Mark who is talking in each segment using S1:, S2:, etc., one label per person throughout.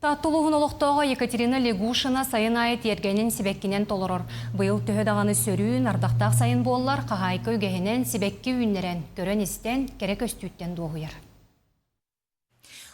S1: Таатта улууһун олохтооҕо Екатерина Лягушина сайын аайы тиэргэнин сибэккинэн толорор. Быйыл төһө даҕаны сөрүүн, ардахтаах сайын буоллар, хаһаайка үгэһинэн сибэкки үүннэрэн, көрөн-истэн, кэрэ көстүүттэн дуоһуйар.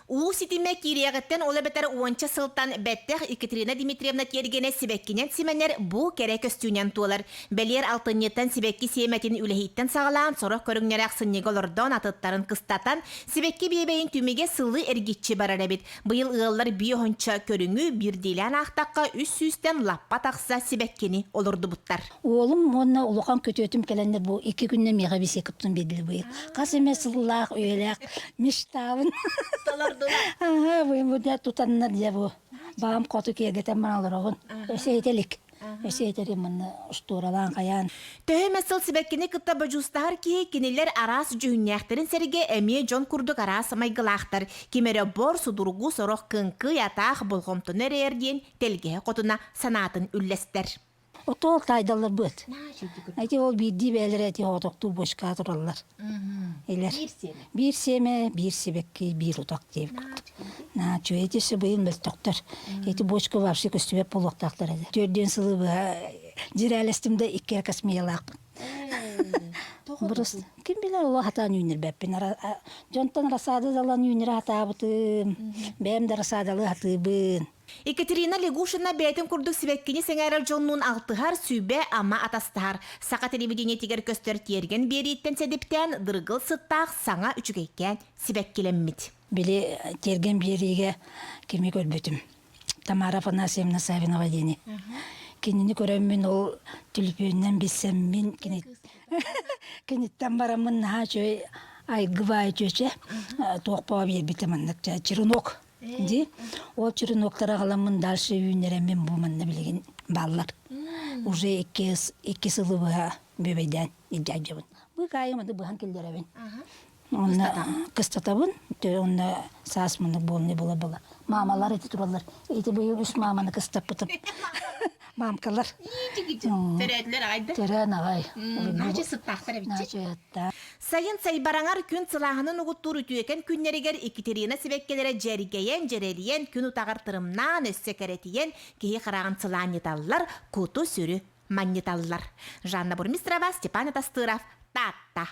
S2: Уу ситимэ киириэҕиттэн ол эбэтэр уонча сылтан бэттэх Екатерина Дмитриевна тиэргэнэ сибэккинэн симэнэр бу кэрэ көстүүнэн туолар. Бэлиэр алтынньыттан сибэкки сиэмэтин үлэһиттэн саҕалаан сорох көрүҥнэри ахсынньыга олордон атыттарын кыстатан сибэкки биэбэйин түмүгэ сылы эргиччи барар эбит. Быйыл ыаллар биир уонча көрүҥү биирдиилээн аахтахха үс сүүстэн лаппа тахса сибэккини олордубуттар.
S3: Уолум уонна улахан күтүөтүм кэлэннэр бу икки күннэ миэхэ бисиэккэ биэрдилэр быйыл. Хас эмэ сыллаах үйэлээх мечтабын.
S2: Толордулар.
S3: Аха, бу тутаннар дьэ бу. Баам хоту киэргэтэн баран олороҕун. Өссө этэ илик. Өссө этэрим манна устуоралаан хайаан.
S2: Төһө эмэ сыл сибэккини кытта бодьуустаһар киһи кинилэр араас дьүһүннээхтэрин сэргэ эмиэ дьон курдук араас майгылаахтар. Ким эрэ бор, судургу, сорох кыҥкый, атаах, болҕомтону эрэйэр диэн тэлгэһэ хотуна санаатын үллэстэр.
S3: Отоол таайдаллар быат. Эти ол биирдии бэйэлэрэ эти оҕотохтуу бочка тураллар. Илэр. Биир сиэмэ, биир сибэкки, биир утах диэбит курдук. Наачу эти сыбыйын мөлтөхтөр. Эти бочка вообще көстүбэт буолуохтаахтар этэ. Төрдүөн сылы быһа дьирээлэстим да икки космиялаахпын. Просто ким билэр олох хатаан үүннэрбэппин. Дьонтон рассада далан үүннэрэ хатаабытым. Бэйэм да рассадалы хатыыбын.
S2: Екатерина Лягушина бэйэтин курдук сибэккини сэҥээрэр дьоннуун алтыһар, сүбэ-ама атастаһар. Саха телевидениетигэр көстөр тиэргэн биэрииттэн сэдиптээн дыргыл сыттаах саҥа үчүгэйкээн сибэккилэммит.
S3: Били тиэргэн биэриигэ кими көрбүтүм. Тамара Афанасьевна Савинова диэни. Кинини көрөммүн ол түлүпүөнүнэн билсэммин кини киниттэн бараммын наһаа үчүгэй айгы баай чүөчэ туох баа биэрбитэ маннык черенок Ди ол череноктары аҕаламмын дальше үүннэрэммин бу манна билигин бааллар. Уже икки икки сылы быһа бүөбэйдээн илдьэ Быыкаайым аны быһан киллэрэбин. Онно кыстатабын, онно саас муннук буолны була-була. Маамалар ити тураллар. Ити быйыл үс мааманы кыстаппытым. Мамкалар.
S2: Төрөөтүлэр аҕай да?
S3: Төрөөн аҕай.
S2: Наачы сыттаахтар эбитчи. Сайын сайбараҥар күн сылааһынан угуттуур үтүөкэн күннэригэр Екатерина сибэккилэрэ дьэргэйэн, дьэрэлийэн, күн утаҕар тырымнаан, өссө кэрэтийэн, киһи хараҕын сылаанньыталлар, куту-сүрү манньыталлар. Жанна Бурмистрова, Степан Атастыров, Таатта.